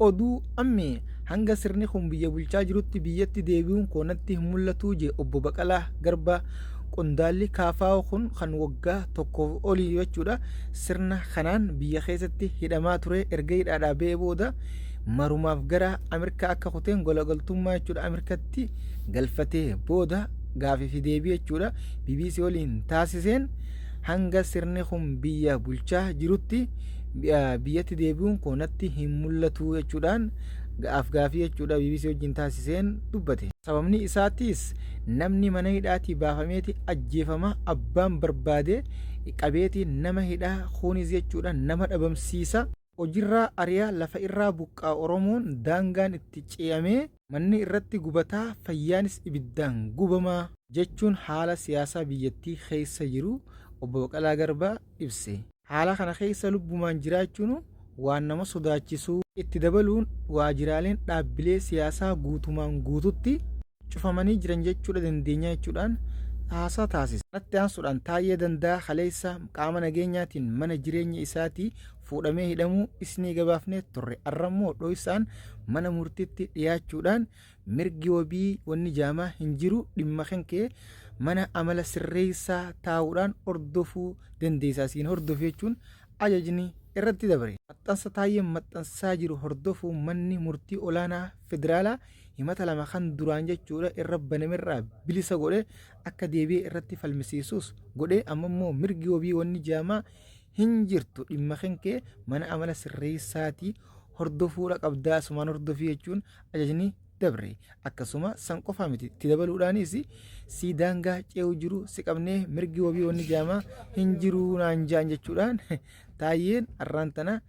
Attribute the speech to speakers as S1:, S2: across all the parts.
S1: Oduu ammee hanga sirni kun biyya bulchaa jirutti biyyatti deebi'uun koo natti hin mul'atuu jee obbo Baqalaa Garbaa. Qondaalli KFO kun kan waggaa tokkoof olii jechuudha sirna kanaan biyya keessatti hidhamaa ture erga hidhaadhaa ba'ee booda marumaaf gara Amirkaa akka kuteen golagaltummaa jechuudha Amirkatti galfatee booda gaafii fi deebii jechuudha BBC waliin taasiseen hanga sirni kun biyya bulchaa jirutti biyyatti deebi'uun koo natti hin mul'atu jechuudhaan af-gaafii jechuudha BBC wajjin taasiseen dubbate. Sababni isaatiis namni mana hidhaatii baafameeti ajjeefama abbaan barbaade qabeeti nama hidhaa kunis jechuudha nama dhabamsiisa. Hojirraa ari'a lafa irraa buqqaa Oromoon daangaan itti ce'amee manni irratti gubataa fayyaanis ibiddaan gubamaa jechuun haala siyaasaa biyyattii keessa jiru Obbo Baqalaa Garbaa ibse. Haala kana keessa lubbumaan jiraachuunu waan nama sodaachisu. Itti dabaluun waajiraaleen dhaabbilee siyaasaa guutumaan guututti cufamanii jiran jechuudha dandeenya jechuudhaan haasaa taasise. Kanatti aansuudhaan Taayyee Danda'aa kaleessa qaama nageenyaatiin mana jireenya isaatii fuudhamee hidhamuu isnii gabaafnee turre. Arrammoo dhoysaan mana murtiitti dhiyaachuudhaan mirgi wabii wanni jaamaa hin jiru dhimma kenkee mana amala sirreessaa taa'uudhaan hordofuu dandeessa asiin hordofi jechuun ajajni irratti dabre. Maxxansa Taayyeen maxxansaa jiru hordofuun manni murtii olaanaa federaalaa himata 2 kan duraan jechuudha irra banamerraa bilisa godhe akka deebi'ee irratti falmisiisus godhe amma immoo mirgi wabii wanni jaamaa hin jirtu dhimma kenkee mana amala sirreessaatii hordofuudha qabdaa asumaan hordofii jechuun ajajni dabre. Akkasuma san qofa miti itti dabaluudhaanis si daangaa ce'u jiru si qabnee mirgi wabii wanni jaamaa hin jiru naan jaan jechuudhaan Taayyeen arraan tana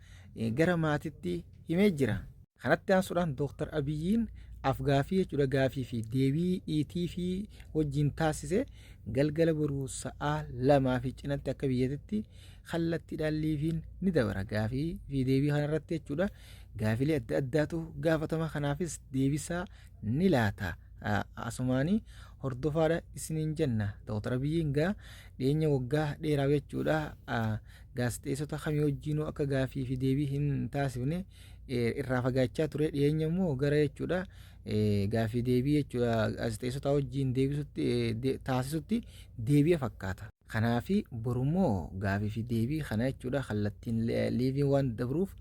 S1: gara maatitti himee jira. Kanatti aansuudhaan Dooktar Abiyyiin afgaafii jechuudha gaafii fi deebii ETV wajjin taasise galgala boruu sa'aa 2 fi cinatti akka biyyatitti kallattiidhaan liiviin ni dabara. Gaafii fi deebii kanarratti jechuudha gaafilee adda addaatu gaafatama kanaafis deebisaa ni laata. Asumaanii hordofaadha isiniin jenna. Dooktar Abiyyiin gaa dhiyeenya waggaa dheeraa jechuudha gaazexeessota kamii wajjinuu akka gaafii fi deebii hin taasifne irraa fagaachaa ture dhiyeenya immoo gara jechuudha gaafii deebii jechuudha gaazexeessota wajjin deebisutti taasisutti deebi'a fakkaata. Kanaafi borummoo gaafii fi deebii kana jechuudha kallattiin liiviin waan dabruuf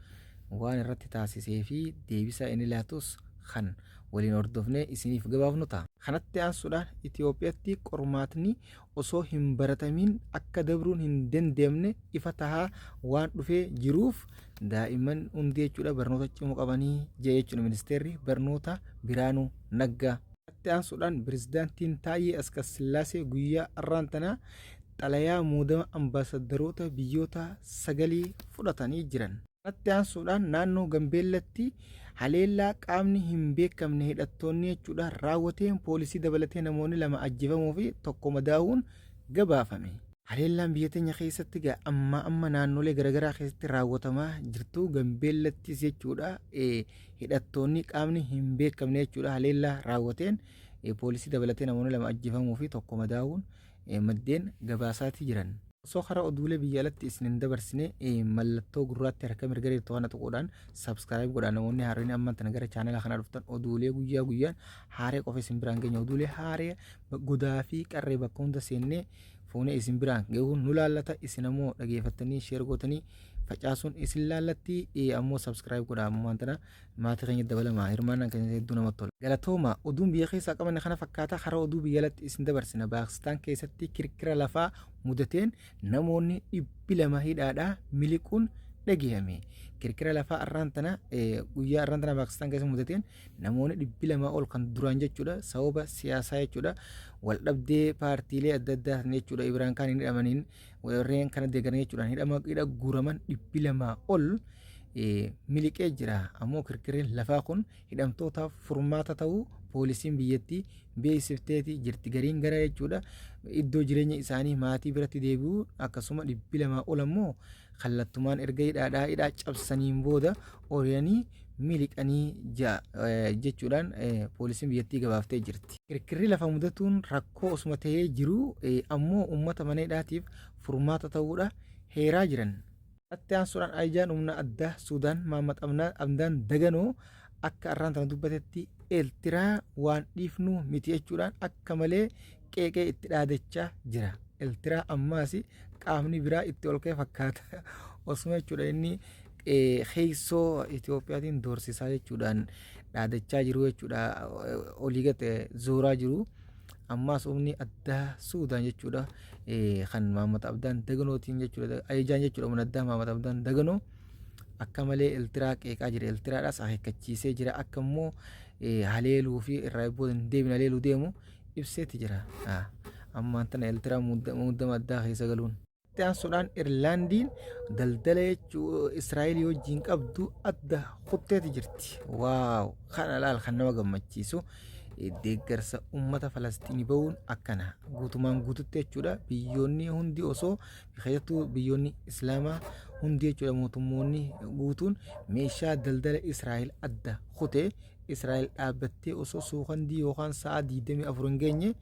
S1: waan irratti taasisee fi deebisaa inni laatus kan waliin hordofnee isiniif gabaafnu ta'a. Kanatti aansuudhaan Itiyoophiyatti qormaatni osoo hin baratamiin akka dabruun hin dandeemne ifa tahaa waan dhufee jiruuf daa'imman hundi jechuudha barnoota cimu qabanii jee jechuudha ministeerri barnoota Biraanuu Naggaa. Kanatti aansuudhaan pirezidaantiin Taayyee Asqasillaasee guyyaa arraan tanaa xalayaa muudama ambaasaddaroota biyyoota sagalii fudhatanii jiran. Kanatti aansuudhaan naannoo Gambeellatti haleellaa qaamni hin beekamne hidhattoonni jechuudha raawwateen poolisii dabalatee namoonni 2 ajjeefamuu fi 1 madaahuun gabaafame. Haleellaan biyya teenya keessatti egaa ammaa amma naannolee garaagaraa keessatti raawwatamaa jirtu Gambeellattis jechuudha hidhattoonni qaamni hin beekamne jechuudha haleellaa raawwateen poolisii dabalatee namoonni 2 ajjeefamuu fi 1 madaahuun maddeen gabaasaatii jiran. Osoo karaa oduulee biyya alatti isin hin dabarsine mallattoo gurraatti harka mirga jirtu kana tuquudhaan subscribe godhaa namoonni haareen ammaan tana gara chaanala kanaa dhuftan oduulee guyyaa guyyaan haaree qofa isin biraan geenya oduulee haaree godaa fi qarree bakka hunda seennee fuunee isin biraan gahuun nu laallata isin ammoo dhageeffattanii share gootanii facaasuun isin laallatti ammoo subscribe godhaa ammaan tana Maatii keenya dabalamaa hirmaannaan keessan hedduu namatti tola. Galatooma oduun biyya keessaa qabanne kana fakkaata karaa oduu biyya alatti isin dabarsina Baakistaan keessatti kirkira lafaa mudateen namoonni 200 hidhaadhaa miliquun dhagehame. Kirkira lafaa arraan tana guyyaa arraan tana Baakistaan keessa mudateen namoonni 200 ol kan duraan jechuudha sababa siyaasaa jechuudha wal dhabdee paartiilee adda addaa jechuudha Ibraan kaan hin hidhamaniin warreen kana deeggaran jechuudhaan hidhama hidha guuraman 200 ol miliqee jira. Ammoo kirkirri lafaa kun hidhamtootaaf furmaata ta'uu poolisiin biyyattii beeksifteeti jirti. Gariin gara jechuudha iddoo jireenya isaanii maatii biratti deebi'uu akkasuma 200 ol ammoo kallattumaan erga hidhaadhaa hidhaa cabsaniin booda ori'anii miliqanii jechuudhaan poolisiin biyyattii gabaaftee jirti. Kirkirri lafa mudatuun rakkoo osuma ta'ee jiru ammoo uummata mana hidhaatiif furmaata ta'uudha heeraa jiran. Itti aansuudhaan ajajaan humna addaa Suudaan Mahammad Hamdaan Daganoo akka arraan tana dubbatetti Eeltiraa waan dhiifnu miti jechuudhaan akka malee qeeqee itti dhaadachaa jira. Eeltiraa ammaas qaamni biraa itti ol ka'e fakkaata. Osuma jechuudha inni keessoo Itoophiyaatiin doorsisaa jechuudhaan dhaadachaa jiru jechuudha olii gad zooraa jiru. Ammaas humni addaa Suudaan jechuudha kan Mahammad Abdaan Daganootiin jechuudha ajajaan jechuudha humna addaa Mahammad Abdaan Daganoo akka malee Eltiraa qeeqaa jira. Eltiraadhaas akeekkachiisee jira akka immoo haleeluu fi irraa booda hin deebine haleeluu deemu ibseeti jira. Ammaan tana Eltiraa muddama addaa keessa galuun. Itti aansuudhaan Irlaandiin daldala jechuu Israa'elii wajjin qabdu adda kutteeti jirti. Waaw! Kana laal kan nama gammachiisu deeggarsa uummata Falasxiinii bahuun akkana guutumaan guututti jechuudha. Biyyoonni hundi osoo keessattuu biyyoonni Islaamaa hundi jechuudha mootummoonni guutuun meeshaa daldala Israa'el adda kute Israa'el dhaabbattee osoo suukandii yookaan sa'a 24 hin geenye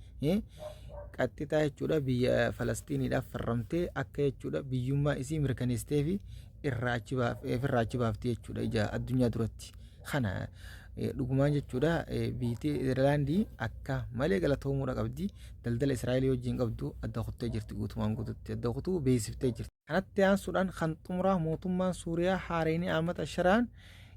S1: qaxxixaa jechuudha biyya Falastiiniidhaaf farramtee akka jechuudha biyyummaa isii mirkaneessitee fi irraa achi irraa achi baafti jechuudha ija addunyaa duratti. Kana dhugumaan jechuudha biyyi Irlaandii akka malee galatoomuudha qabdi daldala Israa'elii wajjin qabdu adda kuttee jirti guutumaan guututti adda kutuu beeksiftee jirti. Kanatti aansuudhaan kan xumuraa mootummaan Suuriyaa haareenii Ahmad Asharaan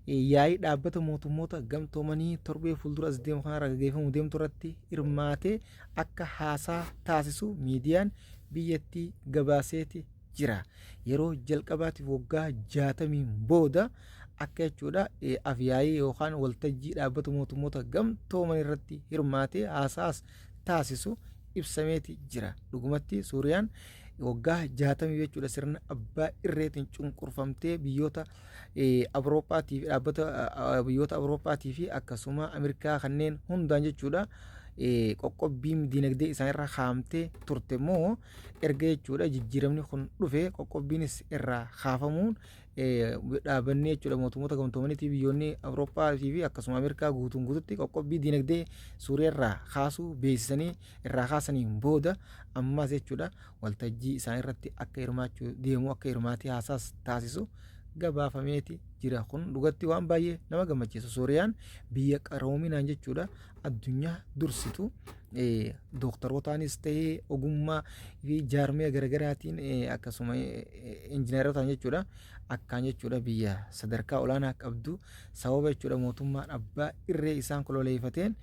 S1: yaa'ii dhaabbata mootummoota gamtoomanii torbee fuuldura as deemu kanarra gaggeeffamu deemtu irratti hirmaatee akka haasaa taasisu miidiyaan biyyattii gabaaseeti jira. Yeroo jalqabaatiif waggaa 60 booda akka jechuudha afyaa'ii yookaan waltajjii dhaabbata mootummoota gamtooman irratti hirmaatee haasaas taasisu ibsameeti jira. Dhugumatti Suuriyaan waggaa 60 jechuudha sirna abbaa irreetiin cunqurfamtee biyyoota Awurooppaatii fi dhaabbata biyyoota Awurooppaatii fi akkasuma Ameerikaa kanneen hundaan jechuudha qoqqobbiin dinagdee isaanirra kaa'amtee turte immoo erga jechuudha jijjiiramni kun dhufe qoqqobbiinis irraa kaafamuun dhaabanni jechuudha mootummoota gamtoomaniitii biyyoonni Awurooppaa fi akkasuma Ameerikaa guutuun guututti qoqqobbii dinagdee Suuriyaa irraa kaasuu beeksisanii irraa kaasaniin booda ammaas jechuudha waltajjii isaan irratti akka hirmaachuu deemu akka hirmaatee haasaas taasisu gabaafameeti jira. Kun dhugatti waan baay'ee nama gammachiisu. Suuriyaan biyya qaroominaan jechuudha addunyaa dursitu dooktarootaanis ta'ee ogummaa fi jaarmiya garaagaraatiin akkasuma injiinarotaan jechuudha akkaan jechuudha biyya sadarkaa olaanaa qabdu sababa jechuudha mootummaan abbaa irree isaan kololeeffateen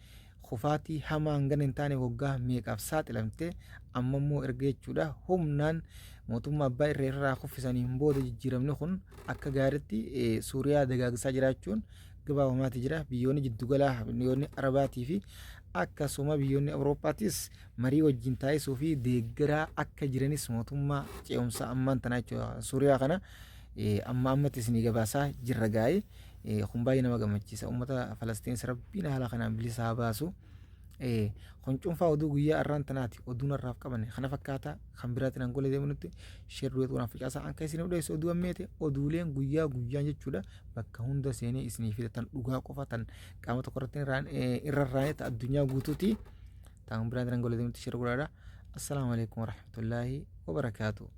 S1: kufaatii hamaa hangana hin taane waggaa meeqaaf saaxilamte amma immoo erga jechuudha humnaan mootummaa abbaa irree irraa kuffisaniin booda jijjiiramni kun akka gaariitti Suuriyaa dagaagsaa jiraachuun gabaafamaati jira. Biyyoonni jiddugalaa biyyoonni Arabaatii fi akkasuma biyyoonni Awurooppaatis marii wajjin taasisuu fi deeggaraa akka jiranis mootummaa ce'umsaa ammaan tanaa jechuudha. Suuriyaa kana amma ammatti isinii gabaasaa jirra gaa'ee. Kun baay'ee nama gammachiisa. Uummata Falastiinis rabbiin haala kanaan bilisa haa baasu. Kun cuunfaa oduu guyyaa har'aan tanaati. Oduun har'aaf qabanne kana fakkaata. Kan biraatiin hangolee deemnutti sheer du'eetu wanaaf facaasaa. Anka isin odeessu oduu ammeete oduuleen guyyaa guyyaan jechuudha. Bakka hunda seenee isinii fida tan dhugaa qofa tan qaama tokko irratti irra raane ta addunyaa guutuuti. Tan biraatiin hangolee deemnutti sheer godhaadha. Assalaamu alaikum warahmatullaahi wabarakaatu.